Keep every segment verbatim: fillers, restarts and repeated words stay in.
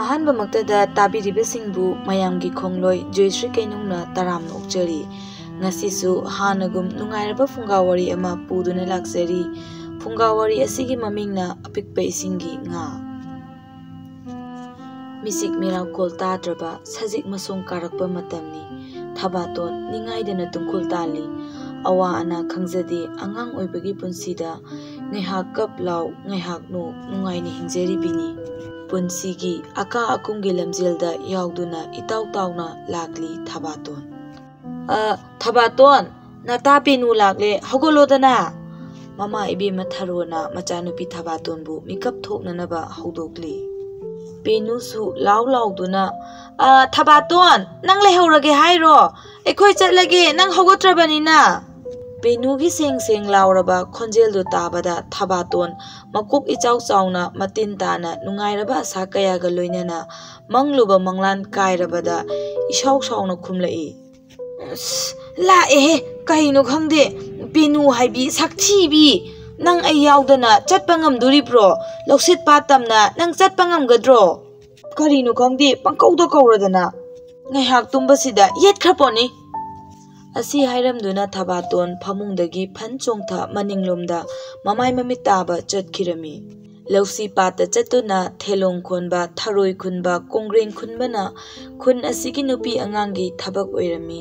ꯑꯍꯥꯟꯕꯃꯛꯇꯗ ꯇꯥꯕꯤꯔꯤꯕꯁꯤꯡꯕꯨ ꯃꯌꯥꯝꯒꯤ ꯈꯣꯡꯂꯣꯏ ꯖꯣꯏꯁ꯭ꯔꯤ ꯀꯩꯅꯨꯡꯅ ꯇꯔꯥꯝꯅ ꯑꯣꯛꯆꯔꯤ꯫ ꯉꯁꯤꯁꯨ ꯍꯥꯟꯅꯒꯨꯝ ꯅꯨꯡꯉꯥꯏꯔꯕ ꯐꯨꯡꯒꯥ ꯋꯥꯔꯤ ꯑꯃ ꯄꯨꯗꯨꯅ ꯂꯥꯛꯆꯔꯤ꯫ ꯐꯨꯡꯒꯥ ꯋꯥꯔꯤ ꯑꯁꯤꯒꯤ ꯃꯃꯤꯡꯅ ꯑꯄꯤꯛꯄ ꯏꯁꯤꯡꯒꯤ ꯉꯥ꯫ ꯃꯤꯆꯤꯛ ꯃꯤꯔꯥꯎꯈꯣꯜ ꯇꯥꯗ꯭ꯔꯕ ꯁꯖꯤꯛ ꯃꯁꯣꯡ ꯀꯥꯔꯛꯄ ꯃꯇꯝꯅꯤ꯫ ꯊꯕꯥꯇꯣꯟ ꯅꯤꯡꯉꯥꯏꯗꯅ ꯇꯨꯡꯈꯨꯜ ꯇꯥꯜꯂꯤ꯫ ꯑꯋꯥ ꯑꯅꯥ ꯈꯪꯖꯗꯦ, ꯑꯉꯥꯡ ꯑꯣꯏꯕꯒꯤ ꯄꯨꯟꯁꯤꯗ ꯉꯥꯏꯍꯥꯛ ꯀꯞ ꯂꯥꯎ, ꯉꯥꯏꯍꯥꯛ ꯅꯣꯛ, ꯅꯨꯡꯉꯥꯏꯅ ꯍꯤꯡꯖꯔꯤꯕꯤꯅꯤ꯫ ꯄꯨꯟꯁꯤꯒꯤ ꯑꯀꯥ ꯑꯀꯨꯝꯒꯤ ꯂꯝꯖꯦꯜꯗ ꯌꯥꯎꯗꯨꯅ ꯏꯇꯥꯎ ꯇꯥꯎꯅ ꯂꯥꯛꯂꯤ ꯊꯕꯥꯇꯣꯟ꯫ "ꯑ, ꯊꯕꯥꯇꯣꯟ, ꯅꯇꯥ ꯄꯦꯅꯨ ꯂꯥꯛꯂꯦ, ꯍꯧꯒꯠꯂꯣꯗꯅ!" ꯃꯃꯥ ꯏꯕꯦꯝꯃ ꯊꯔꯣꯅ ꯃꯆꯥꯅꯨꯄꯤ ꯊꯕꯥꯇꯣꯟꯕꯨ ꯃꯤꯀꯞ ꯊꯣꯛꯅꯅꯕ ꯍꯧꯗꯣꯛꯂꯤ꯫ ꯄꯦꯅꯨꯁꯨ ꯂꯥꯎ ꯂꯥꯎꯗꯨꯅ, "ꯑ, ꯊꯕꯥꯇꯣꯟ, ꯅꯪ ꯂꯩꯍꯧꯔꯒꯦ ꯍꯥꯏꯔꯣ? ꯑꯩꯈꯣꯏ ꯆꯠꯂꯒꯦ, ꯅꯪ ꯍꯧꯒꯠꯇ꯭ꯔꯕꯅꯤꯅ!" ꯄꯦꯅꯨꯒꯤ ꯁꯦꯡ ꯁꯦꯡ ꯂꯥꯎꯔꯕ ꯈꯣꯟꯖꯦꯜꯗꯨ ꯇꯥꯕꯗ ꯊꯕꯥꯇꯣꯟ ꯃꯀꯣꯛ ꯏꯆꯥꯎ ꯆꯥꯎꯅ, ꯃꯇꯤꯟ ꯇꯥꯅ, ꯅꯨꯡꯉꯥꯏꯔꯕ ꯑꯁꯥ ꯀꯌꯥꯒ ꯂꯣꯏꯅꯅ ꯃꯪꯂꯨꯕ ꯃꯪꯂꯥꯟ ꯀꯥꯏꯔꯕꯗ ꯏꯁꯥꯎ ꯁꯥꯎꯅ ꯈꯨꯝꯂꯛꯏ꯫ "ꯑꯁ, ꯂꯥꯛꯑꯦꯍꯦ! ꯀꯩꯅꯣ ꯈꯪꯗꯦ, ꯄꯦꯅꯨ ꯍꯥꯏꯕꯤ, ꯁꯛꯊꯤꯕꯤ! ꯅꯪ ꯑꯩ ꯌꯥꯎꯗꯅ ꯆꯠꯄ ꯉꯝꯗꯣꯔꯤꯕ꯭ꯔꯣ? ꯂꯧꯁꯤꯠ ꯄꯥꯠ ꯇꯝꯅ ꯅꯪ ꯆꯠꯄ ꯉꯝꯒꯗ꯭ꯔꯣ? ꯀꯔꯤꯅꯣ ꯈꯪꯗꯦ, ꯄꯪꯀꯧꯗ ꯀꯧꯔꯗꯅ꯫ ꯉꯥꯏꯍꯥꯛ ꯇꯨꯝꯕꯁꯤꯗ ꯌꯦꯠꯈ꯭ꯔ ꯄꯣꯠꯅꯤ!" ꯑꯁꯤ ꯍꯥꯏꯔꯝꯗꯨꯅ ꯊꯕꯥꯇꯣꯟ ꯐꯃꯨꯡꯗꯒꯤ ꯐꯟ ꯆꯣꯡꯊ ꯃꯅꯤꯡꯂꯣꯝꯗ ꯃꯃꯥꯏ ꯃꯃꯤꯠ ꯇꯥꯕ ꯆꯠꯈꯤꯔꯝꯃꯤ꯫ ꯂꯧꯁꯤ ꯄꯥꯠꯇ ꯆꯠꯇꯨꯅ ꯊꯦꯂꯣꯡ ꯈꯣꯟꯕ, ꯊꯔꯣꯏ ꯈꯨꯟꯕ, ꯀꯣꯡꯒ꯭ꯔꯦꯡ ꯈꯨꯟꯕꯅ ꯈꯨꯟ ꯑꯁꯤꯒꯤ ꯅꯨꯄꯤ ꯑꯉꯥꯡꯒꯤ ꯊꯕꯛ ꯑꯣꯏꯔꯝꯃꯤ꯫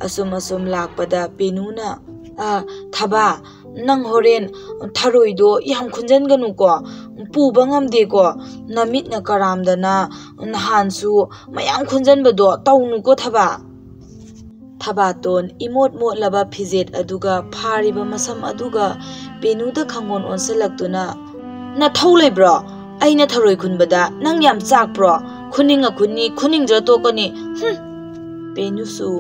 ꯑꯁꯨꯝ ꯑꯁꯨꯝ ꯂꯥꯛꯄꯗ ꯄꯦꯅꯨꯅ, "ꯑ, ꯊꯕꯥ, ꯅꯪ ꯍꯣꯔꯦꯟ ꯊꯔꯣꯏꯗꯣ ꯌꯥꯝ ꯈꯨꯟꯖꯟꯒꯅꯨꯀꯣ, ꯄꯨꯕ ꯉꯝꯗꯦꯀꯣ, ꯅꯃꯤꯠꯅ ꯀꯔꯥꯝꯗꯅ ꯅꯍꯥꯟꯁꯨ ꯃꯌꯥꯝ ꯈꯨꯟꯖꯟꯕꯗꯣ ꯇꯧꯅꯨꯀꯣ ꯊꯕꯥ꯫" ꯊꯕꯥꯇꯣꯟ ꯏꯃꯣꯠ ꯃꯣꯠꯂꯕ ꯐꯤꯖꯦꯠ ꯑꯗꯨꯒ ꯐꯥꯔꯤꯕ ꯃꯁꯝ ꯑꯗꯨꯒ ꯄꯦꯅꯨꯗ ꯈꯪꯉꯣꯟ ꯑꯣꯟꯁꯤꯜꯂꯛꯇꯨꯅ, "ꯅꯊꯧ ꯂꯩꯕ꯭ꯔꯣ? ꯑꯩꯅ ꯊꯔꯣꯏ ꯈꯨꯟꯕꯗ ꯅꯪ ꯌꯥꯝ ꯆꯥꯛꯄ꯭ꯔꯣ? ꯈꯨꯅꯤꯡ ꯑꯈꯨꯟꯅꯤ, ꯈꯨꯅꯤꯡꯗ꯭ꯔ ꯇꯣꯛꯀꯅꯤ꯫ ꯍꯨꯝ!" ꯄꯦꯅꯨꯁꯨ,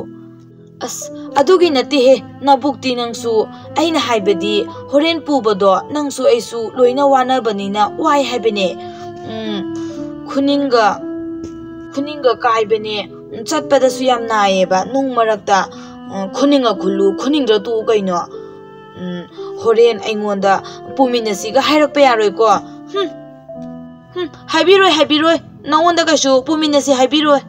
"ꯑꯁ, ꯑꯗꯨꯒꯤ ꯅꯠꯇꯦꯍꯦ, ꯅꯕꯨꯛꯇꯤ ꯅꯪꯁꯨ꯫ ꯑꯩꯅ ꯍꯥꯏꯕꯗꯤ ꯍꯣꯔꯦꯟ ꯄꯨꯕꯗꯣ ꯅꯪꯁꯨ ꯑꯩꯁꯨ ꯂꯣꯏꯅ ꯋꯥꯅꯕꯅꯤꯅ ꯋꯥꯏ ꯍꯥꯏꯕꯅꯦ꯫ ꯎꯝ, ꯈꯨꯅꯤꯡꯒ, ꯈꯨꯅꯤꯡꯒ ꯀꯥꯏꯕꯅꯦ, ꯆꯠꯄꯗꯁꯨ ꯌꯥꯝ ꯅꯥꯏꯌꯦꯕ ꯅꯨꯡ ꯃꯔꯛꯇ꯫ ꯎꯝ, ꯈꯨꯅꯤꯡ ꯑꯈꯨꯜꯂꯨ, ꯈꯨꯅꯤꯡꯗ꯭ꯔ ꯇꯣꯛꯎ ꯀꯩꯅꯣ꯫ ꯎꯝ, ꯍꯣꯔꯦꯟ ꯑꯩꯉꯣꯟꯗ ꯄꯨꯃꯤꯟꯅꯁꯤꯒ ꯍꯥꯏꯔꯛꯄ ꯌꯥꯔꯣꯏꯀꯣ꯫ ꯍꯨꯝ, ꯍꯨꯝ, ꯍꯥꯏꯕꯤꯔꯣꯏ, ꯍꯥꯏꯕꯤꯔꯣꯏ꯫ ꯅꯉꯣꯟꯗ ꯀꯩꯁꯨ ꯄꯨꯃꯤꯟꯅꯁꯤ ꯍꯥꯏꯕꯤꯔꯣꯏ꯫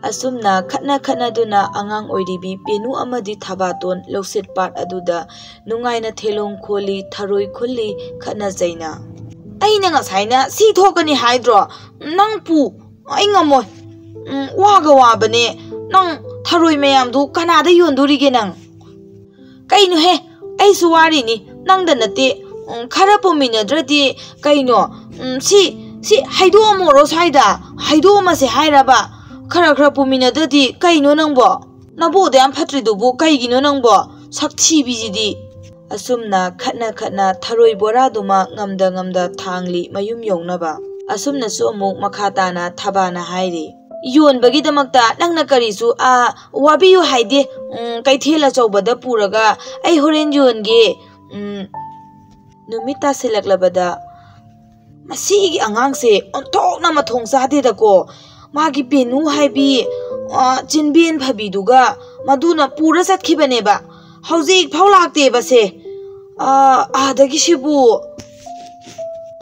ꯑꯁꯨꯝꯅ ꯈꯠꯅ ꯈꯠꯅꯗꯨꯅ ꯑꯉꯥꯡ ꯑꯣꯏꯔꯤꯕꯤ ꯄꯦꯅꯨ ꯑꯃꯗꯤ ꯊꯕꯥꯇꯣꯟ ꯂꯧꯁꯤꯠ ꯄꯥꯠ ꯑꯗꯨꯗ ꯅꯨꯡꯉꯥꯏꯅ ꯊꯦꯂꯣꯡ ꯈꯣꯜꯂꯤ, ꯊꯔꯣꯏ ꯈꯨꯜꯂꯤ, ꯈꯠꯅ ꯆꯩꯅ꯫ "ꯑꯩꯅ ꯉꯁꯥꯏꯅ ꯁꯤ ꯊꯣꯛꯀꯅꯤ ꯍꯥꯏꯗ꯭ꯔꯣ? ꯅꯪ ꯄꯨ, ꯑꯩ ꯉꯝꯃꯣꯏ꯫ ꯎꯝ, ꯋꯥꯒ ꯋꯥꯕꯅꯦ꯫ ꯅꯪ ꯊꯔꯣꯏ ꯃꯌꯥꯝꯗꯨ ꯀꯅꯥꯗ ꯌꯣꯟꯗꯣꯔꯤꯒꯦ ꯅꯪ?" "ꯀꯩꯅꯣꯍꯦ, ꯑꯩꯁꯨ ꯋꯥꯔꯤꯅꯤ, ꯅꯪꯗ ꯅꯠꯇꯦ꯫ ꯎꯝ, ꯈꯔ ꯄꯨꯃꯤꯟꯅꯗ꯭ꯔꯗꯤ ꯀꯩꯅꯣ? ꯎꯝ, ꯁꯤ, ꯁꯤ ꯍꯩꯗꯣꯛꯑꯝꯃꯣꯔꯣ ꯁ꯭ꯋꯥꯏꯗ? ꯍꯩꯗꯣꯛꯑꯝꯃꯁꯦ ꯍꯥꯏꯔꯕ? ꯈꯔ ꯈꯔ ꯄꯨꯃꯤꯟꯅꯗ꯭ꯔꯗꯤ ꯀꯩꯅꯣ ꯅꯪꯕꯣ? ꯅꯕꯣꯛꯗ ꯌꯥꯝ ꯐꯠꯇ꯭ꯔꯤꯗꯨꯕꯨ ꯀꯩꯒꯤꯅꯣ ꯅꯪꯕꯣ? ꯁꯛꯊꯤꯕꯤꯁꯤꯗꯤ!" ꯑꯁꯨꯝꯅ ꯈꯠꯅ ꯈꯠꯅ ꯊꯔꯣꯏ ꯕꯣꯔꯥꯗꯨꯃ ꯉꯝꯗ ꯉꯝꯗ ꯊꯥꯡꯂꯤ ꯃꯌꯨꯝ ꯌꯧꯅꯕ꯫ ꯑꯁꯨꯝꯅꯁꯨ ꯑꯃꯨꯛ ꯃꯈꯥ ꯇꯥꯅ ꯊꯕꯥꯅ ꯍꯥꯏꯔꯤ, "ꯌꯣꯟꯕꯒꯤꯗꯃꯛꯇ ꯅꯪꯅ ꯀꯔꯤꯁꯨ, ꯑ, ꯋꯥꯕꯤꯌꯨ ꯍꯥꯏꯗꯦ꯫ ꯎꯝ, ꯀꯩꯊꯦꯜ ꯑꯆꯧꯕꯗ ꯄꯨꯔꯒ ꯑꯩ ꯍꯣꯔꯦꯟ ꯌꯣꯟꯒꯦ꯫ ꯎꯝ, ꯅꯨꯃꯤꯠ ꯇꯥꯁꯤꯜꯂꯛꯂꯕꯗ ꯃꯁꯤꯒꯤ ꯑꯉꯥꯡꯁꯦ ꯑꯣꯟꯊꯣꯛꯅ ꯃꯊꯣꯡ ꯆꯥꯗꯦꯗꯀꯣ꯫ ꯃꯥꯒꯤ ꯄꯦꯅꯨ ꯍꯥꯏꯕꯤ, ꯑ, ꯆꯤꯟꯕꯦꯟ ꯐꯕꯤꯗꯨꯒ ꯃꯗꯨꯅ ꯄꯨꯔ ꯆꯠꯈꯤꯕꯅꯦꯕ꯫ ꯍꯧꯖꯤꯛ ꯐꯥꯎ ꯂꯥꯛꯇꯦꯕꯁꯦ꯫ ꯑ, ꯑꯥꯗꯒꯤ ꯁꯤꯕꯨ!"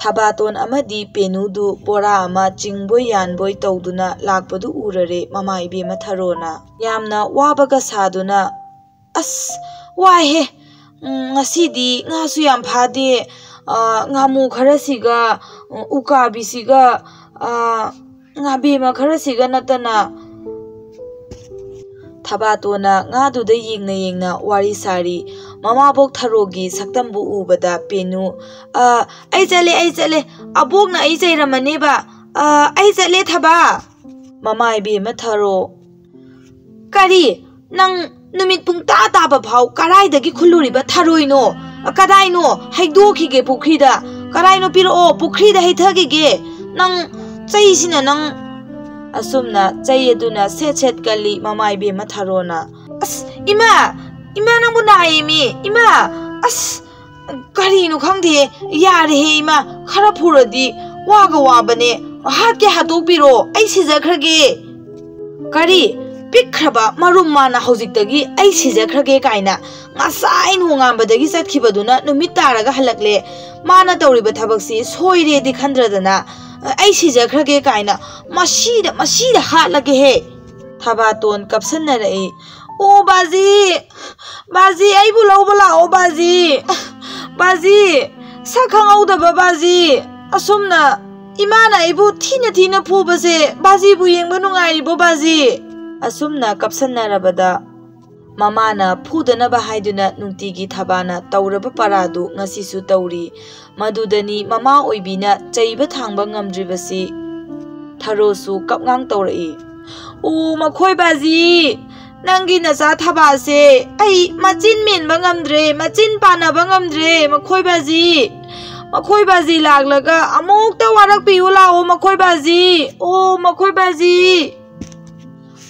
ꯊꯕꯥꯇꯣꯟ ꯑꯃꯗꯤ ꯄꯦꯅꯨꯗꯨ ꯕꯣꯔꯥ ꯑꯃ ꯆꯤꯡꯕꯣꯏ ꯌꯥꯟꯕꯣꯏ ꯇꯧꯗꯨꯅ ꯂꯥꯛꯄꯗꯨ ꯎꯔꯔꯦ ꯃꯃꯥ ꯏꯕꯦꯝꯃ ꯊꯔꯣꯅ꯫ ꯌꯥꯝꯅ ꯋꯥꯕꯒ ꯁꯥꯗꯨꯅ, "ꯑꯁ, ꯋꯥꯏꯍꯦ꯫ ꯎꯝ, ꯉꯁꯤꯗꯤ ꯉꯥꯁꯨ ꯌꯥꯝ ꯐꯥꯗꯦ꯫ ꯑ, ꯉꯥꯃꯨ ꯈꯔꯁꯤꯒ, ꯎꯝ, ꯎꯀꯥꯕꯤꯁꯤꯒ, ꯑ, ꯉꯥꯕꯦꯝꯃ ꯈꯔꯁꯤꯒ ꯅꯠꯇꯅ꯫" ꯊꯕꯥꯇꯣꯟꯅ ꯉꯥꯗꯨꯗ ꯌꯦꯡꯅ ꯌꯦꯡꯅ ꯋꯥꯔꯤ ꯁꯥꯔꯤ꯫ ꯃꯃꯥꯕꯣꯛ ꯊꯔꯣꯒꯤ ꯁꯛꯇꯝꯕꯨ ꯎꯕꯗ ꯄꯦꯅꯨ, "ꯑ, ꯑꯩ ꯆꯠꯂꯦ, ꯑꯩ ꯆꯠꯂꯦ꯫ ꯑꯕꯣꯛꯅ ꯑꯩ ꯆꯩꯔꯝꯃꯅꯦꯕ꯫ ꯑ, ꯑꯩ ꯆꯠꯂꯦ, ꯊꯕꯥ꯫" ꯃꯃꯥ ꯏꯕꯦꯝꯃ ꯊꯔꯣ, "ꯀꯔꯤ? ꯅꯪ ꯅꯨꯃꯤꯠ ꯄꯨꯡ ꯇꯥ ꯇꯥꯕ ꯐꯥꯎ ꯀꯔꯥꯏꯗꯒꯤ ꯈꯨꯜꯂꯨꯔꯤꯕ ꯊꯔꯣꯏꯅꯣ? ꯀꯗꯥꯏꯅꯣ? ꯍꯩꯗꯣꯛꯈꯤꯒꯦ ꯄꯨꯈ꯭ꯔꯤꯗ꯫ ꯀꯗꯥꯏꯅꯣ ꯄꯤꯔꯛꯑꯣ, ꯄꯨꯈ꯭ꯔꯤꯗ ꯍꯩꯊꯈꯤꯒꯦ꯫ ꯅꯪ ꯆꯩꯁꯤꯅ ꯅꯪ꯫" ꯑꯁꯨꯝꯅ ꯆꯩ ꯑꯗꯨꯅ ꯁꯦꯠ ꯁꯦꯠ ꯀꯜꯂꯤ ꯃꯃꯥ ꯏꯕꯦꯝꯃ ꯊꯔꯣꯅ꯫ "ꯑꯁ, ꯏꯃꯥ! ꯏꯃꯥ, ꯅꯪꯕꯨ ꯅꯥꯏꯌꯦꯃꯤ! ꯏꯃꯥ! ꯑꯁ!" "ꯀꯔꯤꯅꯣ ꯈꯪꯗꯦ, ꯌꯥꯔꯦꯍꯦ ꯏꯃꯥ, ꯈꯔ ꯐꯨꯔꯗꯤ ꯋꯥꯒ ꯋꯥꯕꯅꯦ, ꯍꯥꯠꯀꯦ ꯍꯥꯠꯇꯣꯛꯄꯤꯔꯣ, ꯑꯩ ꯁꯤꯖꯈ꯭ꯔꯒꯦ꯫" "ꯀꯔꯤ? ꯄꯤꯛꯈ꯭ꯔꯕ ꯃꯔꯨꯝ ꯃꯥꯅ ꯍꯧꯖꯤꯛꯇꯒꯤ ꯑꯩ ꯁꯤꯖꯈ꯭ꯔꯒꯦ ꯀꯥꯏꯅ? ꯉꯁꯥꯏ ꯅꯣꯡꯉꯥꯟꯕꯗꯒꯤ ꯆꯠꯈꯤꯕꯗꯨꯅ ꯅꯨꯃꯤꯠ ꯇꯥꯔꯒ ꯍꯜꯂꯛꯂꯦ꯫ ꯃꯥꯅ ꯇꯧꯔꯤꯕ ꯊꯕꯛꯁꯤ ꯁꯣꯏꯔꯦꯗꯤ ꯈꯟꯗ꯭ꯔꯗꯅ, ꯑꯩ ꯁꯤꯖꯈ꯭ꯔꯒꯦ ꯀꯥꯏꯅ ꯃꯁꯤꯗ, ꯃꯁꯤꯗ ꯍꯥꯠꯂꯒꯦꯍꯦ꯫ ꯊꯕꯥꯇꯣꯟ ꯀꯞꯁꯟꯅꯔꯛꯏ꯫ "ꯑꯣ ꯕꯥꯖꯤ, ꯕꯥꯖꯤ, ꯑꯩꯕꯨ ꯂꯧꯕ ꯂꯥꯛꯑꯣ ꯕꯥꯖꯤ, ꯕꯥꯖꯤ, ꯁꯛ ꯈꯪꯍꯧꯗꯕ ꯕꯥꯖꯤ, ꯑꯁꯨꯝꯅ ꯏꯃꯥꯅ ꯑꯩꯕꯨ ꯊꯤꯅ ꯊꯤꯅ ꯐꯨꯕꯁꯦ ꯕꯥꯖꯤꯕꯨ ꯌꯦꯡꯕ ꯅꯨꯡꯉꯥꯏꯔꯤꯕꯣ ꯕꯥꯖꯤ?" ꯑꯁꯨꯝꯅ ꯀꯞꯁꯟꯅꯔꯕꯗ ꯃꯃꯥꯅ ꯐꯨꯗꯅꯕ ꯍꯥꯏꯗꯨꯅ ꯅꯨꯡꯇꯤꯒꯤ ꯊꯕꯥꯅ ꯇꯧꯔꯕ ꯄꯔꯥꯗꯨ ꯉꯁꯤꯁꯨ ꯇꯧꯔꯤ꯫ ꯃꯗꯨꯗꯅꯤ ꯃꯃꯥ ꯑꯣꯏꯕꯤꯅ ꯆꯩꯕ ꯊꯥꯡꯕ ꯉꯝꯗ꯭ꯔꯤꯕꯁꯤ꯫ ꯊꯔꯣꯁꯨ ꯀꯞꯉꯥꯡ ꯇꯧꯔꯛꯏ꯫ "ꯑꯣ ꯃꯈꯣꯏ ꯕꯥꯖꯤ, ꯅꯪꯒꯤ ꯅꯆꯥ ꯊꯕꯥꯁꯦ ꯑꯩ ꯃꯆꯤꯟ ꯃꯦꯟꯕ ꯉꯝꯗ꯭ꯔꯦ, ꯃꯆꯤꯟ ꯄꯥꯟꯅꯕ ꯉꯝꯗ꯭ꯔꯦ ꯃꯈꯣꯏ ꯕꯥꯖꯤ꯫ ꯃꯈꯣꯏ ꯕꯥꯖꯤ ꯂꯥꯛꯂꯒ ꯑꯃꯨꯛꯇ ꯋꯥꯔꯛꯄꯤꯌꯨ ꯂꯥꯛꯑꯣ ꯃꯈꯣꯏ ꯕꯥꯖꯤ, ꯑꯣ ꯃꯈꯣꯏ ꯕꯥꯖꯤ꯫"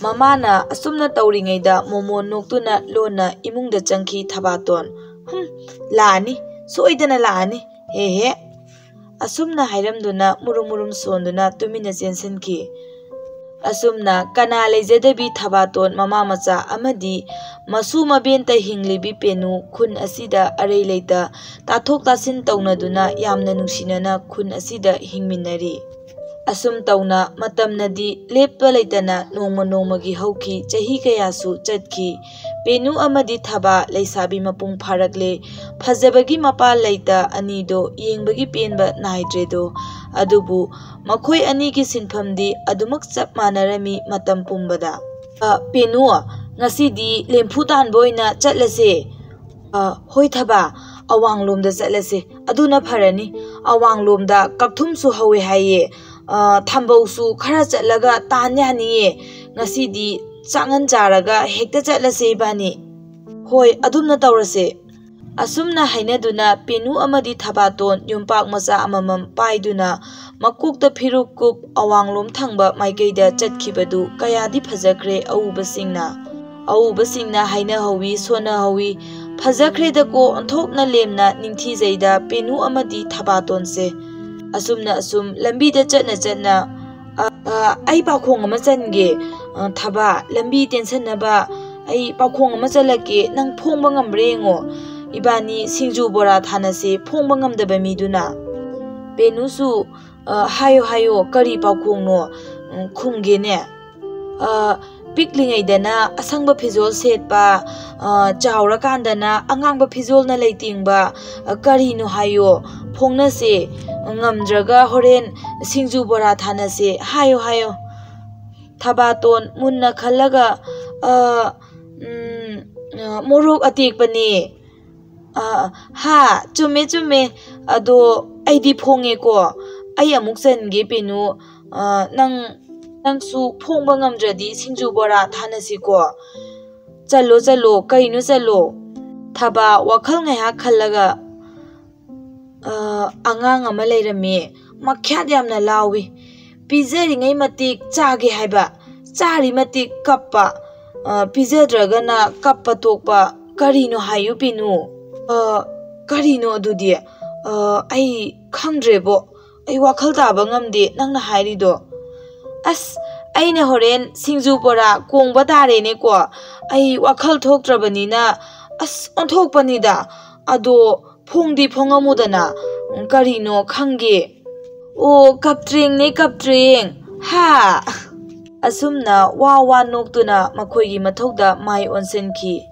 ꯃꯃꯥꯅ ꯑꯁꯨꯝꯅ ꯇꯧꯔꯤꯉꯩꯗ ꯃꯣꯃꯣꯟ ꯅꯣꯛꯇꯨꯅ ꯂꯣꯟꯅ ꯏꯃꯨꯡꯗ ꯆꯪꯈꯤ ꯊꯕꯥꯇꯣꯟ꯫ "ꯍꯨꯝ, ꯂꯥꯛꯑꯅꯤ, ꯁꯣꯏꯗꯅ ꯂꯥꯛꯑꯅꯤ, ꯍꯦ ꯍꯦ꯫" ꯑꯁꯨꯝꯅ ꯍꯥꯏꯔꯝꯗꯨꯅ ꯃꯨꯔꯨꯝ ꯃꯨꯔꯨꯝ ꯁꯣꯟꯗꯨꯅ ꯇꯨꯃꯤꯟꯅ ꯆꯦꯟꯁꯤꯟꯈꯤ꯫ ꯑꯁꯨꯝꯅ ꯀꯅꯥ ꯂꯩꯖꯗꯕꯤ ꯊꯕꯥꯇꯣꯟ ꯃꯃꯥ ꯃꯆꯥ ꯑꯃꯗꯤ ꯃꯁꯨ ꯃꯕꯦꯟꯇ ꯍꯤꯡꯂꯤꯕꯤ ꯄꯦꯅꯨ ꯈꯨꯟ ꯑꯁꯤꯗ ꯑꯔꯩ ꯂꯩꯇ ꯇꯥꯊꯣꯛ ꯇꯥꯁꯤꯟ ꯇꯧꯅꯗꯨꯅ ꯌꯥꯝꯅ ꯅꯨꯡꯁꯤꯅꯅ ꯈꯨꯟ ꯑꯁꯤꯗ ꯍꯤꯡꯃꯤꯟꯅꯔꯤ꯫ ꯑꯁꯨꯝ ꯇꯧꯅ ꯃꯇꯝꯅꯗꯤ ꯂꯦꯞꯄ ꯂꯩꯇꯅ ꯅꯣꯡꯃ ꯅꯣꯡꯃꯒꯤ ꯍꯧꯈꯤ, ꯆꯍꯤ ꯀꯌꯥꯁꯨ ꯆꯠꯈꯤ꯫ ꯄꯦꯅꯨ ꯑꯃꯗꯤ ꯊꯕꯥ ꯂꯩꯁꯥꯕꯤ ꯃꯄꯨꯡ ꯐꯥꯔꯛꯂꯦ꯫ ꯐꯖꯕꯒꯤ ꯃꯄꯥ ꯂꯩꯇ ꯑꯅꯤꯗꯣ ꯌꯦꯡꯕꯒꯤ ꯄꯦꯟꯕ ꯅꯥꯏꯗ꯭ꯔꯦꯗꯣ꯫ ꯑꯗꯨꯕꯨ ꯃꯈꯣꯏ ꯑꯅꯤꯒꯤ ꯁꯤꯟꯐꯝꯗꯤ ꯑꯗꯨꯃꯛ ꯆꯞ ꯃꯥꯟꯅꯔꯝꯃꯤ ꯃꯇꯝ ꯄꯨꯝꯕꯗ꯫ "ꯑ, ꯄꯦꯅꯨ, ꯉꯁꯤꯗꯤ ꯂꯦꯝꯐꯨ ꯇꯥꯟꯕ ꯑꯣꯏꯅ ꯆꯠꯂꯁꯦ꯫" "ꯑ, ꯍꯣꯏ ꯊꯕꯥ, ꯑꯋꯥꯡꯂꯣꯝꯗ ꯆꯠꯂꯁꯦ, ꯑꯗꯨꯅ ꯐꯔꯅꯤ꯫ ꯑꯋꯥꯡꯂꯣꯝꯗ ꯀꯛꯊꯨꯝꯁꯨ ꯍꯧꯋꯦ ꯍꯥꯏꯌꯦ꯫ ꯑ, ꯊꯝꯕꯧꯁꯨ ꯈꯔ ꯆꯠꯂꯒ ꯇꯥꯟ ꯌꯥꯅꯤꯌꯦ꯫ ꯉꯁꯤꯗꯤ ꯆꯥꯛꯉꯟ ꯆꯥꯔꯒ ꯍꯦꯛꯇ ꯆꯠꯂꯁꯦ ꯏꯕꯥꯅꯤ꯫" "ꯍꯣꯏ, ꯑꯗꯨꯝꯅ ꯇꯧꯔꯁꯦ꯫" ꯑꯁꯨꯝꯅ ꯍꯥꯏꯅꯗꯨꯅ ꯄꯦꯅꯨ ꯑꯃꯗꯤ ꯊꯕꯥꯇꯣꯟ ꯌꯣꯝꯄꯥꯛ ꯃꯆꯥ ꯑꯃꯃꯝ ꯄꯥꯏꯗꯨꯅ ꯃꯀꯣꯛꯇ ꯐꯤꯔꯨꯛ ꯀꯨꯞ ꯑꯋꯥꯡꯂꯣꯝ ꯊꯪꯕ ꯃꯥꯏꯀꯩꯗ ꯆꯠꯈꯤꯕꯗꯨ ꯀꯌꯥꯗꯤ ꯐꯖꯈ꯭ꯔꯦ ꯑꯎꯕꯁꯤꯡꯅ꯫ ꯑꯎꯕꯁꯤꯡꯅ ꯍꯥꯏꯅꯍꯧꯋꯤ, ꯁꯣꯟꯅꯍꯧꯋꯤ, "ꯐꯖꯈ꯭ꯔꯦꯗꯀꯣ ꯑꯣꯟꯊꯣꯛꯅ ꯂꯦꯝꯅ ꯅꯤꯡꯊꯤꯖꯩꯗ ꯄꯦꯅꯨ ꯑꯃꯗꯤ ꯊꯕꯥꯇꯣꯟꯁꯦ꯫" ꯑꯁꯨꯝꯅ ꯑꯁꯨꯝ ꯂꯝꯕꯤꯗ ꯆꯠꯅ ꯆꯠꯅ, "ꯑ, ꯑ, ꯑꯩ ꯄꯥꯈꯣꯡ ꯑꯃ ꯆꯟꯒꯦ, ꯑ, ꯊꯕꯥ, ꯂꯝꯕꯤ ꯇꯦꯟꯁꯟꯅꯕ ꯑꯩ ꯄꯥꯈꯣꯡ ꯑꯃ ꯆꯜꯂꯛꯀꯦ, ꯅꯪ ꯐꯣꯡꯕ ꯉꯝꯕ꯭ꯔꯥ ꯌꯦꯡꯉꯣ꯫ ꯏꯕꯥꯅꯤ ꯁꯤꯡꯖꯨ ꯕꯣꯔꯥ ꯊꯥꯅꯁꯦ, ꯐꯣꯡꯕ ꯉꯝꯗꯕ ꯃꯤꯗꯨꯅ꯫" ꯄꯦꯅꯨꯁꯨ "ꯑ, ꯍꯥꯏꯌꯣ, ꯍꯥꯏꯌꯣ, ꯀꯔꯤ ꯄꯥꯎꯈꯣꯡꯅꯣ? ꯎꯝ, ꯈꯨꯝꯒꯦꯅꯦ꯫ ꯑ, ꯄꯤꯛꯂꯤꯉꯩꯗꯅ ꯑꯁꯪꯕ ꯐꯤꯖꯣꯜ ꯁꯦꯠꯄ, ꯑ, ꯆꯥꯎꯔꯀꯥꯟꯗꯅ ꯑꯉꯥꯡꯕ ꯐꯤꯖꯣꯜꯅ ꯂꯩꯇꯦꯡꯕ, ꯑ, ꯀꯔꯤꯅꯣ ꯍꯥꯏꯌꯣ, ꯐꯣꯡꯅꯁꯦ, ꯉꯝꯗ꯭ꯔꯒ ꯍꯣꯔꯦꯟ ꯁꯤꯡꯖꯨ ꯕꯣꯔꯥ ꯊꯥꯅꯁꯦ, ꯍꯥꯏꯌꯣ, ꯍꯥꯏꯌꯣ꯫" ꯊꯕꯥꯇꯣꯟ ꯃꯨꯟꯅ ꯈꯜꯂꯒ, "ꯑ, ꯎꯝ, ꯑ, ꯃꯣꯔꯣꯛ ꯑꯇꯦꯛꯄꯅꯦ꯫" "ꯑ, ꯍꯥ, ꯆꯨꯝꯃꯦ, ꯆꯨꯝꯃꯦ꯫ ꯑꯗꯣ ꯑꯩꯗꯤ ꯐꯣꯡꯉꯦꯀꯣ꯫ ꯑꯩ ꯑꯃꯨꯛ ꯆꯟꯒꯦ, ꯄꯦꯅꯨ꯫ ꯑ, ꯅꯪ, ꯅꯪꯁꯨ ꯐꯣꯡꯕ ꯉꯝꯗ꯭ꯔꯗꯤ ꯁꯤꯡꯖꯨ ꯕꯣꯔꯥ ꯊꯥꯅꯁꯤꯀꯣ꯫ ꯆꯠꯂꯣ, ꯆꯠꯂꯣ, ꯀꯩꯅꯣ ꯆꯠꯂꯣ꯫" ꯊꯕꯥ ꯋꯥꯈꯜ ꯉꯥꯏꯍꯥꯛ ꯈꯜꯂꯒ, "ꯑ, ꯑꯉꯥꯡ ꯑꯃ ꯂꯩꯔꯝꯃꯤ꯫ ꯃꯈ꯭ꯌꯥꯠ ꯌꯥꯝꯅ ꯂꯥꯎꯏ꯫ ꯄꯤꯖꯔꯤꯉꯩ ꯃꯇꯤꯛ ꯆꯥꯒꯦ ꯍꯥꯏꯕ, ꯆꯥꯔꯤ ꯃꯇꯤꯛ ꯀꯞꯄ, ꯑ, ꯄꯤꯖꯗ꯭ꯔꯒꯅ ꯀꯞꯄ ꯇꯣꯛꯄ꯫ ꯀꯔꯤꯅꯣ ꯍꯥꯏꯌꯨ, ꯄꯤꯅꯨ?" "ꯑ, ꯀꯔꯤꯅꯣ ꯑꯗꯨꯗꯤ? ꯑ, ꯑꯩ ꯈꯪꯗ꯭ꯔꯦꯕꯣ꯫ ꯑꯩ ꯋꯥꯈꯜ ꯇꯥꯕ ꯉꯝꯗꯦ ꯅꯪꯅ ꯍꯥꯏꯔꯤꯗꯣ꯫" "ꯑꯁ, ꯑꯩꯅ ꯍꯣꯔꯦꯟ ꯁꯤꯡꯖꯨ ꯕꯣꯔꯥ ꯀꯣꯡꯕ ꯇꯥꯔꯦꯅꯦꯀꯣ꯫ ꯑꯩ ꯋꯥꯈꯜ ꯊꯣꯛꯇ꯭ꯔꯕꯅꯤꯅ, ꯑꯁ, ꯑꯣꯟꯊꯣꯛꯄꯅꯤꯗ꯫ ꯑꯗꯣ ꯐꯣꯡꯗꯤ ꯐꯣꯡꯉꯝꯃꯨꯗꯅ, ꯀꯔꯤꯅꯣ ꯈꯪꯒꯦ꯫" "ꯑꯣ, ꯀꯞꯇ꯭ꯔꯦꯡꯅꯦ, ꯀꯞꯇ꯭ꯔꯦꯡ꯫ ꯍꯥ?" ꯑꯁꯨꯝꯅ ꯋꯥ ꯋꯥ ꯅꯣꯛꯇꯨꯅ ꯃꯈꯣꯏꯒꯤ ꯃꯊꯧꯗ ꯃꯥꯏ ꯑꯣꯟꯁꯤꯟꯈꯤ꯫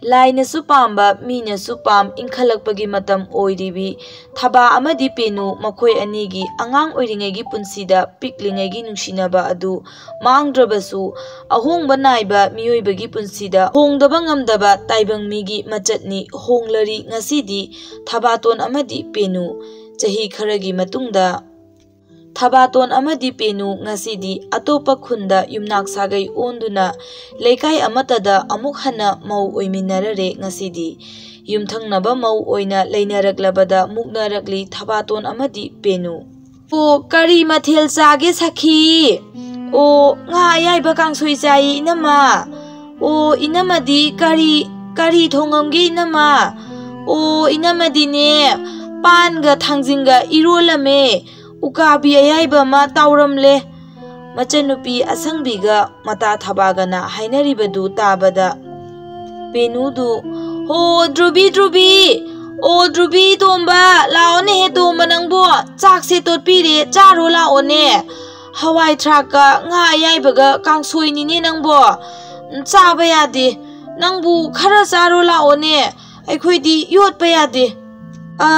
ꯂꯥꯏꯅꯁꯨ ꯄꯥꯝꯕ, ꯃꯤꯅꯁꯨ ꯄꯥꯝ ꯏꯟꯈꯠꯂꯛꯄꯒꯤ ꯃꯇꯝ ꯑꯣꯏꯔꯤꯕꯤ ꯊꯕꯥ ꯑꯃꯗꯤ ꯄꯦꯅꯨ ꯃꯈꯣꯏ ꯑꯅꯤꯒꯤ ꯑꯉꯥꯡ ꯑꯣꯏꯔꯤꯉꯩꯒꯤ ꯄꯨꯟꯁꯤꯗ ꯄꯤꯛꯂꯤꯉꯩꯒꯤ ꯅꯨꯡꯁꯤꯅꯕ ꯑꯗꯨ ꯃꯥꯡꯗ꯭ꯔꯕꯁꯨ, ꯑꯍꯣꯡꯕ ꯅꯥꯏꯕ ꯃꯤꯑꯣꯏꯕꯒꯤ ꯄꯨꯟꯁꯤꯗ ꯍꯣꯡꯗꯕ ꯉꯝꯗꯕ ꯇꯥꯏꯕꯪ ꯃꯤꯒꯤ ꯃꯆꯠꯅꯤ꯫ ꯍꯣꯡꯂꯔꯤ ꯉꯁꯤꯗꯤ ꯊꯕꯥꯇꯣꯟ ꯑꯃꯗꯤ ꯄꯦꯅꯨ꯫ ꯆꯍꯤ ꯈꯔꯒꯤ ꯃꯇꯨꯡꯗ ꯊꯕꯥꯇꯣꯟ ꯑꯃꯗꯤ ꯄꯦꯅꯨ ꯉꯁꯤꯗꯤ ꯑꯇꯣꯞꯄ ꯈꯨꯟꯗ ꯌꯨꯝꯅꯥꯛ ꯁꯥꯒꯩ ꯑꯣꯟꯗꯨꯅ ꯂꯩꯀꯥꯏ ꯑꯃꯠꯇꯗ ꯑꯃꯨꯛ ꯍꯟꯅ ꯃꯧ ꯑꯣꯏꯃꯤꯟꯅꯔꯔꯦ꯫ ꯉꯁꯤꯗꯤ ꯌꯨꯝꯊꯪꯅꯕ ꯃꯧ ꯑꯣꯏꯅ ꯂꯩꯅꯔꯛꯂꯕꯗ ꯃꯨꯛꯅꯔꯛꯂꯤ ꯊꯕꯥꯇꯣꯟ ꯑꯃꯗꯤ ꯄꯦꯅꯨ꯫ "ꯑꯣ, ꯀꯔꯤ ꯃꯊꯦꯜ ꯆꯥꯒꯦ ꯁꯈꯤ?" "ꯑꯣ, ꯉꯥ ꯑꯌꯥꯏꯕ ꯀꯥꯡꯁꯣꯏ ꯆꯥꯏꯌꯦ ꯏꯅꯝꯃ꯫" "ꯑꯣ, ꯏꯅꯝꯃꯗꯤ ꯀꯔꯤ, ꯀꯔꯤ ꯊꯣꯡꯉꯝꯒꯦ ꯏꯅꯝꯃ?" "ꯑꯣ, ꯏꯅꯝꯃꯗꯤꯅꯦ, ꯄꯥꯟꯒ ꯊꯥꯡꯖꯤꯡꯒ ꯏꯔꯣꯜꯂꯝꯃꯦ꯫ ꯎꯀꯥꯕꯤ ꯑꯌꯥꯏꯕ ꯑꯃ ꯇꯥꯎꯔꯝꯂꯦ꯫" ꯃꯆꯟꯅꯨꯄꯤ ꯑꯁꯪꯕꯤꯒ ꯃꯇꯥ ꯊꯕꯥꯒꯅ ꯍꯥꯏꯅꯔꯤꯕꯗꯨ ꯇꯥꯕꯗ ꯄꯦꯅꯨꯗꯨ, "ꯍꯣ, ꯗ꯭ꯔꯨꯕꯤ, ꯗ꯭ꯔꯨꯕꯤ, ꯑꯣ ꯗ꯭ꯔꯨꯕꯤ, ꯇꯣꯝꯕ, ꯂꯥꯛꯑꯣꯅꯦꯍꯦ ꯇꯣꯝꯕ ꯅꯪꯕꯣ꯫ ꯆꯥꯛꯁꯦ ꯇꯣꯠꯄꯤꯔꯦ, ꯆꯥꯔꯣ ꯂꯥꯛꯑꯣꯅꯦ꯫ ꯍꯋꯥꯏ ꯊ꯭ꯔꯥꯛꯀ ꯉꯥ ꯑꯌꯥꯏꯕꯒ ꯀꯥꯡꯁꯣꯏꯅꯤꯅꯦ ꯅꯪꯕꯣ꯫ ꯎꯝ, ꯆꯥꯕ ꯌꯥꯗꯦ꯫ ꯅꯪꯕꯨ ꯈꯔ ꯆꯥꯔꯣ ꯂꯥꯛꯑꯣꯅꯦ꯫ ꯑꯩꯈꯣꯏꯗꯤ ꯌꯣꯠꯄ ꯌꯥꯗꯦ꯫ ꯑ,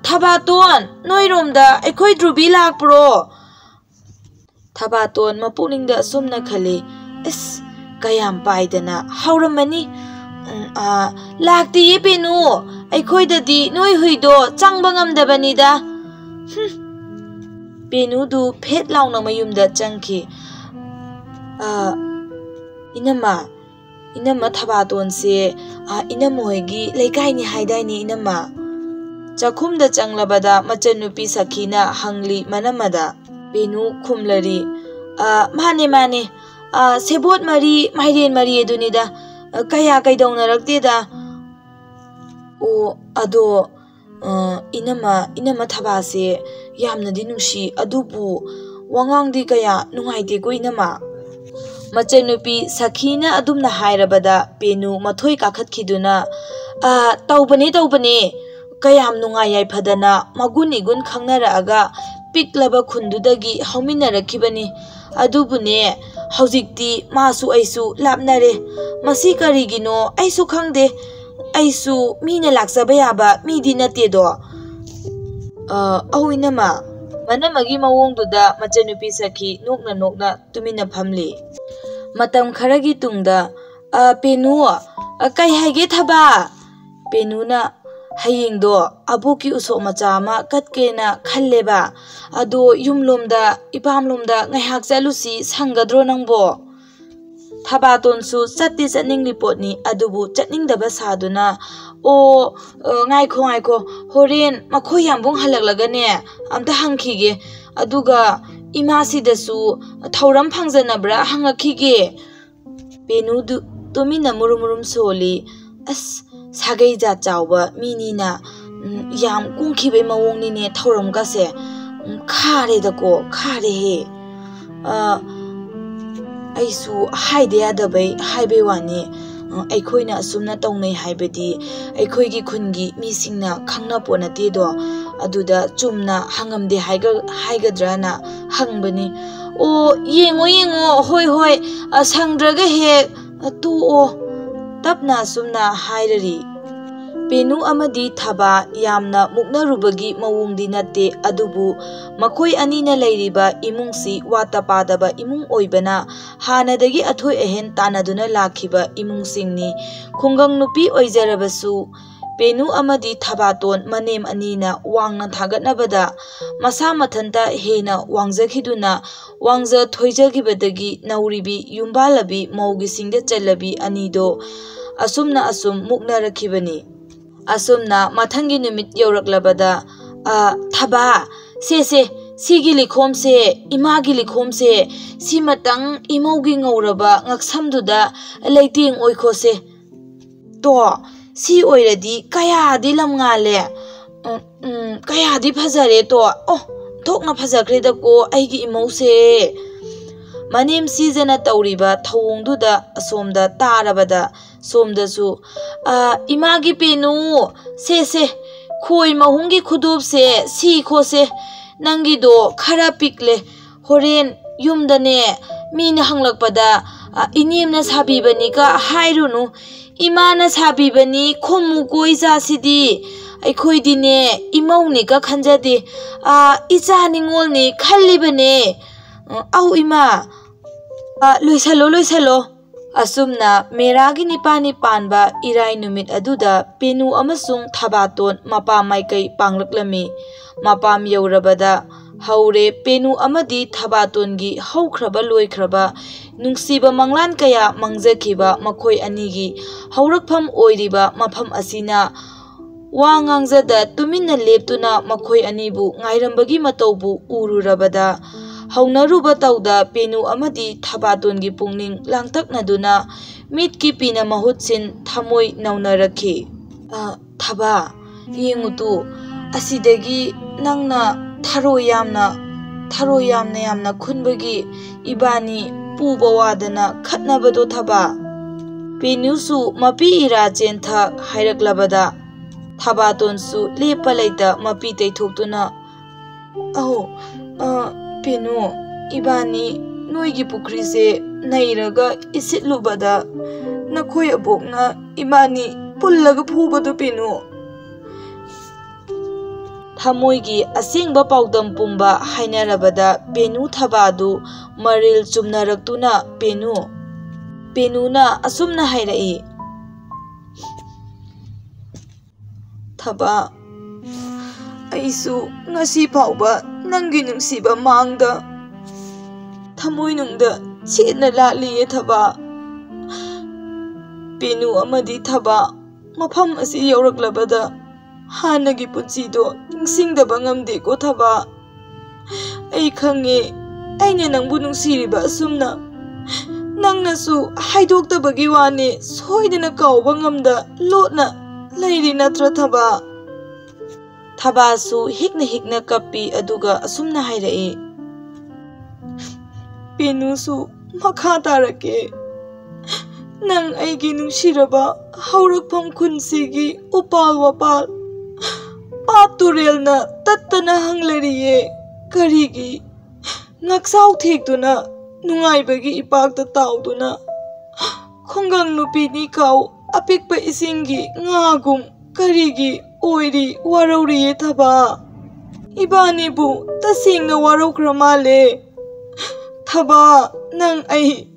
ꯊꯕꯥꯇꯣꯟ, ꯅꯣꯏꯔꯣꯝꯗ ꯑꯩꯈꯣꯏ ꯗ꯭ꯔꯨꯕꯤ ꯂꯥꯛꯄ꯭ꯔꯣ? ꯊꯕꯥꯇꯣꯟ ꯃꯄꯨꯛꯅꯤꯡꯗ ꯑꯁꯨꯝꯅ ꯈꯜꯂꯤ, "ꯑꯁ, ꯀꯌꯥꯝ ꯄꯥꯏꯗꯅ ꯍꯧꯔꯝꯃꯅꯤ꯫ ꯎꯝ, ꯑ, ꯂꯥꯛꯇꯤꯌꯦ ꯄꯦꯅꯨ, ꯑꯩꯈꯣꯏꯗꯗꯤ ꯅꯣꯏ ꯍꯨꯏꯗꯣ ꯆꯪꯕ ꯉꯝꯗꯕꯅꯤꯗ꯫" ꯍꯨꯝ꯫ ꯄꯦꯅꯨꯗꯨ ꯐꯦꯠ ꯂꯥꯎꯅ ꯃꯌꯨꯝꯗ ꯆꯪꯈꯤ꯫ "ꯑ, ꯏꯅꯝꯃ, ꯏꯅꯝꯃ ꯊꯕꯥꯇꯣꯟꯁꯦ, ꯑ, ꯏꯅꯝꯃ ꯍꯣꯏꯒꯤ ꯂꯩꯀꯥꯏꯅꯤ ꯍꯥꯏꯗꯥꯏꯅꯦ, ꯏꯅꯝꯃ?" ꯆꯥꯛꯈꯨꯝꯗ ꯆꯪꯂꯕꯗ ꯃꯆꯟꯅꯨꯄꯤ ꯁꯈꯤꯅ ꯍꯪꯂꯤ ꯃꯅꯝꯃꯗ꯫ ꯄꯦꯅꯨ ꯈꯨꯝꯂꯔꯤ, "ꯑ, ꯃꯥꯅꯦ, ꯃꯥꯅꯦ꯫ ꯑ, ꯁꯦꯕꯣꯠ ꯃꯔꯤ, ꯃꯥꯏꯔꯦꯟ ꯃꯔꯤ ꯑꯗꯨꯅꯤꯗ꯫ ꯑ, ꯀꯌꯥ ꯀꯩꯗꯧꯅꯔꯛꯇꯦꯗ꯫" "ꯑꯣ, ꯑꯗꯣ, ꯑ, ꯏꯅꯝꯃ, ꯏꯅꯝꯃ ꯊꯕꯥꯁꯦ ꯌꯥꯝꯅꯗꯤ ꯅꯨꯡꯁꯤ, ꯑꯗꯨꯕꯨ ꯋꯥꯉꯥꯡꯗꯤ ꯀꯌꯥ ꯅꯨꯡꯉꯥꯏꯇꯦꯀꯣ, ꯏꯅꯝꯃ?" ꯃꯆꯟꯅꯨꯄꯤ ꯁꯈꯤꯅ ꯑꯗꯨꯝꯅ ꯍꯥꯏꯔꯕꯗ ꯄꯦꯅꯨ ꯃꯊꯣꯏ ꯀꯥꯈꯠꯈꯤꯗꯨꯅ, "ꯑ, ꯇꯧꯕꯅꯦ, ꯇꯧꯕꯅꯦ꯫ ꯀꯌꯥꯝ ꯅꯨꯡꯉꯥꯏ ꯌꯥꯏꯐꯗꯅ ꯃꯒꯨꯟ ꯏꯒꯨꯟ ꯈꯪꯅꯔꯛꯑꯒ ꯄꯤꯛꯂꯕ ꯈꯨꯟꯗꯨꯗꯒꯤ ꯍꯧꯃꯤꯟꯅꯔꯛꯈꯤꯕꯅꯤ꯫ ꯑꯗꯨꯕꯨꯅꯦ, ꯍꯧꯖꯤꯛꯇꯤ ꯃꯥꯁꯨ ꯑꯩꯁꯨ ꯂꯥꯞꯅꯔꯦ꯫ ꯃꯁꯤ ꯀꯔꯤꯒꯤꯅꯣ ꯑꯩꯁꯨ ꯈꯪꯗꯦ꯫ ꯑꯩꯁꯨ ꯃꯤꯅ ꯂꯥꯛꯆꯕ ꯌꯥꯕ ꯃꯤꯗꯤ ꯅꯠꯇꯦꯗꯣ꯫" "ꯑ, ꯑꯧ ꯏꯅꯝꯃ꯫" ꯃꯅꯝꯃꯒꯤ ꯃꯑꯣꯡꯗꯨꯗ ꯃꯆꯟꯅꯨꯄꯤ ꯁꯈꯤ ꯅꯣꯛꯅ ꯅꯣꯛꯅ ꯇꯨꯃꯤꯟꯅ ꯐꯝꯂꯤ꯫ ꯃꯇꯝ ꯈꯔꯒꯤ ꯇꯨꯡꯗ, "ꯑ, ꯄꯦꯅꯨ, ꯑ, ꯀꯩ ꯍꯥꯏꯒꯦ ꯊꯕꯥ?" ꯄꯦꯅꯨꯅ, "ꯍꯌꯦꯡꯗꯣ ꯑꯕꯣꯛꯀꯤ ꯎꯁꯣꯞ ꯃꯆꯥ ꯑꯃ ꯀꯠꯀꯦꯅ ꯈꯜꯂꯦꯕ꯫ ꯑꯗꯣ ꯌꯨꯝꯂꯣꯝꯗ, ꯏꯄꯥꯝꯂꯣꯝꯗ ꯉꯥꯏꯍꯥꯛ ꯆꯠꯂꯨꯁꯤ, ꯁꯪꯒꯗ꯭ꯔꯣ ꯅꯪꯕꯣ?" ꯊꯕꯥꯇꯣꯟꯁꯨ ꯆꯠꯇꯤ ꯆꯠꯅꯤꯡꯂꯤ ꯄꯣꯠꯅꯤ, ꯑꯗꯨꯕꯨ ꯆꯠꯅꯤꯡꯗꯕ ꯁꯥꯗꯨꯅ, "ꯑꯣ, ꯑ, ꯉꯥꯏꯈꯣ, ꯉꯥꯏꯈꯣ, ꯍꯣꯔꯦꯟ ꯃꯈꯣꯏ ꯌꯥꯝꯕꯨꯡ ꯍꯜꯂꯛꯂꯒꯅꯦ, ꯑꯝꯇ ꯍꯪꯈꯤꯒꯦ꯫ ꯑꯗꯨꯒ ꯏꯃꯥꯁꯤꯗꯁꯨ ꯊꯧꯔꯝ ꯐꯪꯖꯅꯕ꯭ꯔꯥ ꯍꯪꯉꯛꯈꯤꯒꯦ꯫" ꯄꯦꯅꯨꯗꯨ ꯇꯨꯃꯤꯟꯅ ꯃꯨꯔꯨꯝ ꯃꯨꯔꯨꯝ ꯁꯣꯜꯂꯤ꯫ "ꯑꯁ, ꯁꯥꯒꯩ ꯖꯥꯠ ꯆꯥꯎꯕ ꯃꯤꯅꯤꯅ, ꯎꯝ, ꯌꯥꯝ ꯀꯨꯡꯈꯤꯕꯩ ꯃꯑꯣꯡꯅꯤꯅꯦ ꯊꯧꯔꯝꯒꯁꯦ꯫ ꯎꯝ, ꯈꯥꯔꯦꯗꯀꯣ, ꯈꯥꯔꯦꯍꯦ꯫ ꯑ, ꯑꯩꯁꯨ ꯍꯥꯏꯗ ꯌꯥꯗꯕꯩ ꯍꯥꯏꯕꯩ ꯋꯥꯅꯤ꯫ ꯑꯩꯈꯣꯏꯅ ꯑꯁꯨꯝꯅ ꯇꯧꯅꯩ ꯍꯥꯏꯕꯗꯤ ꯑꯩꯈꯣꯏꯒꯤ ꯈꯨꯟꯒꯤ ꯃꯤꯁꯤꯡꯅ ꯈꯪꯅ ꯄꯣꯠ ꯅꯠꯇꯦꯗꯣ꯫ ꯑꯗꯨꯗ ꯆꯨꯝꯅ ꯍꯪꯉꯝꯗꯦ ꯍꯥꯏꯒ-, ꯍꯥꯏꯒꯗ꯭ꯔꯅ ꯍꯪꯕꯅꯤ꯫ "ꯑꯣ, ꯌꯦꯡꯉꯣ, ꯌꯦꯡꯉꯣ, ꯍꯣꯏ, ꯍꯣꯏ, ꯑ, ꯁꯪꯗ꯭ꯔꯒ ꯍꯦꯛ, ꯑ, ꯇꯣꯛꯑꯣ", ꯇꯞꯅ ꯑꯁꯨꯝꯅ ꯍꯥꯏꯔꯔꯤ꯫ ꯄꯦꯅꯨ ꯑꯃꯗꯤ ꯊꯕꯥ ꯌꯥꯝꯅ ꯃꯨꯛꯅꯔꯨꯕꯒꯤ ꯃꯑꯣꯡꯗꯤ ꯅꯠꯇꯦ, ꯑꯗꯨꯕꯨ ꯃꯈꯣꯏ ꯑꯅꯤꯅ ꯂꯩꯔꯤꯕ ꯏꯃꯨꯡꯁꯤ ꯋꯥꯠꯇ ꯄꯥꯗꯕ ꯏꯃꯨꯡ ꯑꯣꯏꯕꯅ ꯍꯥꯟꯅꯗꯒꯤ ꯑꯊꯣꯏ ꯑꯍꯦꯟ ꯇꯥꯟꯅꯗꯨꯅ ꯂꯥꯛꯈꯤꯕ ꯏꯃꯨꯡꯁꯤꯡꯅꯤ꯫ ꯈꯨꯡꯒꯪ ꯅꯨꯄꯤ ꯑꯣꯏꯖꯔꯕꯁꯨ ꯄꯦꯅꯨ ꯑꯃꯗꯤ ꯊꯕꯥꯇꯣꯟ ꯃꯅꯦꯝ ꯑꯅꯤꯅ ꯋꯥꯡꯅ ꯊꯥꯒꯠꯅꯕꯗ ꯃꯁꯥ ꯃꯊꯟꯇ ꯍꯦꯟꯅ ꯋꯥꯡꯖꯈꯤꯗꯨꯅ ꯋꯥꯡꯖ ꯊꯣꯏꯖꯈꯤꯕꯗꯒꯤ ꯅꯧꯔꯤꯕꯤ ꯌꯨꯝꯕꯥꯜꯂꯕꯤ ꯃꯧꯒꯤ ꯁꯤꯡꯗ ꯆꯜꯂꯕꯤ ꯑꯅꯤꯗꯣ ꯑꯁꯨꯝꯅ ꯑꯁꯨꯝ ꯃꯨꯛꯅꯔꯛꯈꯤꯕꯅꯤ꯫ ꯑꯁꯨꯝꯅ ꯃꯊꯪꯒꯤ ꯅꯨꯃꯤꯠ ꯌꯧꯔꯛꯂꯕꯗ, "ꯑ, ꯊꯕꯥ, ꯁꯦ, ꯁꯦ, ꯁꯤꯒꯤ ꯂꯤꯈꯣꯝꯁꯦ, ꯏꯃꯥꯒꯤ ꯂꯤꯈꯣꯝꯁꯦ, ꯁꯤꯃꯇꯪ ꯏꯃꯧꯒꯤ ꯉꯧꯔꯕ ꯉꯛꯁꯝꯗꯨꯗ ꯂꯩꯇꯦꯡ ꯑꯣꯏꯈꯣꯁꯦ꯫ ꯇꯣ, ꯁꯤ ꯑꯣꯏꯔꯗꯤ ꯀꯌꯥꯗꯤ ꯂꯝ ꯉꯥꯜꯂꯦ꯫ ꯎꯝ, ꯎꯝ, ꯀꯌꯥꯗꯤ ꯐꯖꯔꯦ ꯇꯣ꯫ ꯑꯣ, ꯊꯣꯛꯅ ꯐꯖꯈ꯭ꯔꯦꯗꯀꯣ ꯑꯩꯒꯤ ꯏꯃꯧꯁꯦ"꯫ ꯃꯅꯦꯝ ꯁꯤꯖꯅ ꯇꯧꯔꯤꯕ ꯊꯧꯑꯣꯡꯗꯨꯗ ꯑꯁꯣꯝꯗ ꯇꯥꯔꯕꯗ ꯁꯣꯝꯗꯁꯨ, "ꯑ, ꯏꯃꯥꯒꯤ ꯄꯦꯅꯨ, ꯁꯦ, ꯁꯦ, ꯈꯣꯏ ꯃꯍꯨꯝꯒꯤ ꯈꯨꯗꯣꯞꯁꯦ ꯁꯤ ꯈꯣꯠꯁꯦ, ꯅꯪꯒꯤꯗꯣ ꯈꯔ ꯄꯤꯛꯂꯦ꯫ ꯍꯣꯔꯦꯟ ꯌꯨꯝꯗꯅꯦ ꯃꯤꯅ ꯍꯪꯂꯛꯄꯗ, ꯑ, ꯏꯅꯦꯝꯅ ꯁꯥꯕꯤꯕꯅꯤꯒ ꯍꯥꯏꯔꯨꯅꯨ, ꯏꯃꯥꯅ ꯁꯥꯕꯤꯕꯅꯤ ꯈꯨꯝꯃꯨꯀꯣ ꯏꯆꯥꯁꯤꯗꯤ꯫ ꯑꯩꯈꯣꯏꯗꯤꯅꯦ ꯏꯃꯧꯅꯤꯒ ꯈꯟꯖꯗꯦ, ꯑ, ꯏꯆꯥ ꯅꯤꯉꯣꯜꯅꯤ ꯈꯜꯂꯤꯕꯅꯦ꯫ ꯑ, ꯑꯧ ꯏꯃꯥ, ꯑ, ꯂꯣꯏꯁꯜꯂꯣ, ꯂꯣꯏꯁꯜꯂꯣ"꯫ ꯑꯁꯨꯝꯅ ꯃꯦꯔꯥꯒꯤ ꯅꯤꯄꯥꯜꯅꯤ ꯄꯥꯟꯕ ꯏꯔꯥꯏ ꯅꯨꯃꯤꯠ ꯑꯗꯨꯗ ꯄꯦꯅꯨ ꯑꯃꯁꯨꯡ ꯊꯕꯥꯇꯣꯟ ꯃꯄꯥ ꯃꯥꯏꯀꯩ ꯄꯥꯡꯂꯛꯂꯝꯃꯤ꯫ ꯃꯄꯥꯝ ꯌꯧꯔꯕꯗ ꯍꯧꯔꯦ ꯄꯦꯅꯨ ꯑꯃꯗꯤ ꯊꯕꯥꯇꯣꯟꯒꯤ ꯍꯧꯈ꯭ꯔꯕ ꯂꯣꯏꯈ꯭ꯔꯕ ꯅꯨꯡꯁꯤꯕ ꯃꯪꯂꯥꯟ ꯀꯌꯥ ꯃꯪꯖꯈꯤꯕ ꯃꯈꯣꯏ ꯑꯅꯤꯒꯤ ꯍꯧꯔꯛꯐꯝ ꯑꯣꯏꯔꯤꯕ ꯃꯐꯝ ꯑꯁꯤꯅ꯫ ꯋꯥ ꯉꯥꯡꯖꯗ ꯇꯨꯃꯤꯟꯅ ꯂꯦꯞꯇꯨꯅ ꯃꯈꯣꯏ ꯑꯅꯤꯕꯨ ꯉꯥꯏꯔꯝꯕꯒꯤ ꯃꯇꯧꯕꯨ ꯎꯔꯨꯔꯕꯗ, ꯍꯧꯅꯔꯨꯕ ꯇꯧꯗ ꯄꯦꯅꯨ ꯑꯃꯗꯤ ꯊꯕꯥꯇꯣꯟꯒꯤ ꯄꯨꯛꯅꯤꯡ ꯂꯥꯡꯇꯛꯅꯗꯨꯅ ꯃꯤꯠꯀꯤ ꯄꯤꯅ ꯃꯍꯨꯠ ꯁꯤꯟ ꯊꯃꯣꯏ ꯅꯧꯅꯔꯛꯈꯤ꯫ "ꯑ, ꯊꯕꯥ, ꯌꯦꯡꯉꯨ ꯇꯨ, ꯑꯁꯤꯗꯒꯤ ꯅꯪꯅ ꯊꯔꯣꯏ ꯌꯥꯝꯅ, ꯊꯔꯣꯏ ꯌꯥꯝꯅ ꯌꯥꯝꯅ ꯈꯨꯟꯕꯒꯤ ꯏꯕꯥꯅꯤ ꯄꯨꯕ ꯋꯥꯗꯅ ꯈꯠꯅꯕꯗꯣ ꯊꯕꯥ"꯫ ꯄꯦꯅꯨꯁꯨ ꯃꯄꯤ ꯏꯔꯥ ꯆꯦꯟꯊ ꯍꯥꯏꯔꯛꯂꯕꯗ ꯊꯕꯥꯇꯣꯟꯁꯨ ꯂꯦꯞꯄ ꯂꯩꯇ ꯃꯄꯤ ꯇꯩꯊꯣꯛꯇꯨꯅ, "ꯑꯍꯣ, ꯑ, ꯄꯦꯅꯨ, ꯏꯕꯥꯅꯤ ꯅꯣꯏꯒꯤ ꯄꯨꯈ꯭ꯔꯤꯁꯦ ꯅꯩꯔꯒ ꯏꯁꯤꯠꯂꯨꯕꯗ ꯅꯈꯣꯏ ꯑꯕꯣꯛꯅ ꯏꯕꯥꯅꯤ ꯄꯨꯜꯂꯒ ꯐꯨꯕꯗꯨ ꯄꯦꯅꯨ꯫ ꯊꯃꯣꯏꯒꯤ ꯑꯁꯦꯡꯕ ꯄꯥꯎꯗꯝ ꯄꯨꯝꯕ ꯍꯥꯏꯅꯔꯕꯗ ꯄꯦꯅꯨ ꯊꯕꯥꯗꯨ ꯃꯔꯤꯜ ꯆꯨꯝꯅꯔꯛꯇꯨꯅ ꯄꯦꯅꯨ, ꯄꯦꯅꯨꯅ ꯑꯁꯨꯝꯅ ꯍꯥꯏꯔꯛꯏ, "ꯊꯕꯥ, ꯑꯩꯁꯨ ꯉꯁꯤ ꯐꯥꯎꯕ ꯅꯪꯒꯤ ꯅꯨꯡꯁꯤꯕ ꯃꯥꯡꯗ ꯊꯃꯣꯏꯅꯨꯡꯗ ꯆꯦꯠꯅ ꯂꯥꯠꯂꯤꯌꯦ ꯊꯕꯥ꯫ ꯄꯦꯅꯨ ꯑꯃꯗꯤ ꯊꯕꯥ ꯃꯐꯝ ꯑꯁꯤ ꯌꯧꯔꯛꯂꯕꯗ ꯍꯥꯟꯅꯒꯤ ꯄꯨꯟꯁꯤꯗꯣ ꯅꯤꯡꯁꯤꯡꯗꯕ ꯉꯝꯗꯦꯀꯣ ꯊꯕꯥ꯫ ꯑꯩ ꯈꯪꯉꯦ, ꯑꯩꯅ ꯅꯪꯕꯨ ꯅꯨꯡꯁꯤꯔꯤꯕ ꯑꯁꯨꯝꯅ ꯅꯪꯅꯁꯨ ꯍꯥꯏꯗꯣꯛꯇꯕꯒꯤ ꯋꯥꯅꯤ, ꯁꯣꯏꯗꯅ ꯀꯥꯎꯕ ꯉꯝꯗ ꯂꯣꯠꯅ ꯂꯩꯔꯤ ꯅꯠꯇ꯭ꯔ ꯊꯕꯥ?" ꯊꯕꯥꯁꯨ ꯍꯤꯛꯅ ꯍꯤꯛꯅ ꯀꯞꯄꯤ, ꯑꯗꯨꯒ ꯑꯁꯨꯝꯅ ꯍꯥꯏꯔꯛꯏ, "ꯄꯦꯅꯨꯁꯨ ꯃꯈꯥ ꯇꯥꯔꯛꯀꯦ꯫ ꯅꯪ ꯑꯩꯒꯤ ꯅꯨꯡꯁꯤꯔꯕ ꯍꯧꯔꯛꯐꯝ ꯈꯨꯟꯁꯤꯒꯤ ꯎꯄꯥꯜ ꯋꯥꯄꯥꯜ, ꯄꯥꯠ ꯇꯨꯔꯦꯜꯅ ꯇꯠꯇꯅ ꯍꯪꯂꯔꯤꯌꯦ꯫ ꯀꯔꯤꯒꯤ ꯉꯛꯆꯥꯎ ꯊꯦꯛꯇꯨꯅ ꯅꯨꯡꯉꯥꯏꯕꯒꯤ ꯏꯄꯥꯛꯇ ꯇꯥꯎꯗꯨꯅ ꯈꯨꯡꯒꯪ ꯅꯨꯄꯤꯅꯤ ꯀꯥꯎ ꯑꯄꯤꯛꯄ ꯏꯁꯤꯡꯒꯤ ꯉꯥꯒꯨꯝ ꯀꯔꯤꯒꯤ ꯑꯣꯏꯔꯤ ꯋꯥꯔꯧꯔꯤꯌꯦ ꯊꯕꯥ? ꯏꯕꯥꯅꯤꯕꯨ ꯇꯁꯦꯡꯅ ꯋꯥꯔꯧꯈ꯭ꯔ ꯃꯥꯜꯂꯦ ꯊꯕꯥ꯫ ꯅꯪ ꯑꯩ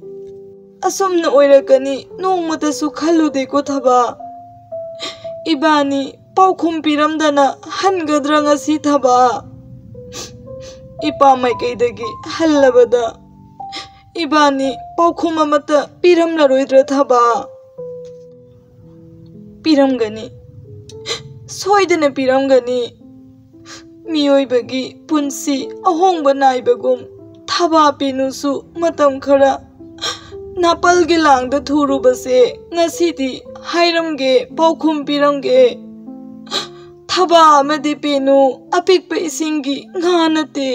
ꯑꯁꯨꯝꯅ ꯑꯣꯏꯔꯛꯀꯅꯤ ꯅꯣꯡꯃꯇꯁꯨ ꯈꯜꯂꯨꯗꯦꯀꯣ ꯊꯕꯥ꯫ ꯏꯕꯥꯅꯤ ꯄꯥꯎꯈꯨꯝ ꯄꯤꯔꯝꯗꯅ ꯍꯟꯒꯗ꯭ꯔꯥ ꯉꯁꯤ ꯊꯕꯥ? ꯏꯄꯥ ꯃꯥꯏꯀꯩꯗꯒꯤ ꯍꯜꯂꯕꯗ ꯏꯕꯥꯅꯤ ꯄꯥꯎꯈꯨꯝ ꯑꯃꯠꯇ ꯄꯤꯔꯝꯂꯔꯣꯏꯗ꯭ꯔꯥ ꯊꯕꯥ?" ꯄꯤꯔꯝꯒꯅꯤ, ꯁꯣꯏꯗꯅ ꯄꯤꯔꯝꯒꯅꯤ꯫ ꯃꯤꯑꯣꯏꯕꯒꯤ ꯄꯨꯟꯁꯤ ꯑꯍꯣꯡꯕ ꯅꯥꯏꯕꯒꯨꯝ ꯊꯕꯥ ꯄꯦꯅꯨꯁꯨ ꯃꯇꯝ ꯈꯔ ꯅꯥꯄꯜꯒꯤ ꯂꯥꯡꯗ ꯊꯨꯔꯨꯕꯁꯦ ꯉꯁꯤꯗꯤ ꯍꯥꯏꯔꯝꯒꯦ, ꯄꯥꯎꯈꯨꯝ ꯄꯤꯔꯝꯒꯦ꯫ ꯊꯕꯥ ꯑꯃꯗꯤ ꯄꯦꯅꯨ ꯑꯄꯤꯛꯄ ꯏꯁꯤꯡꯒꯤ ꯉꯥ ꯅꯠꯇꯦ꯫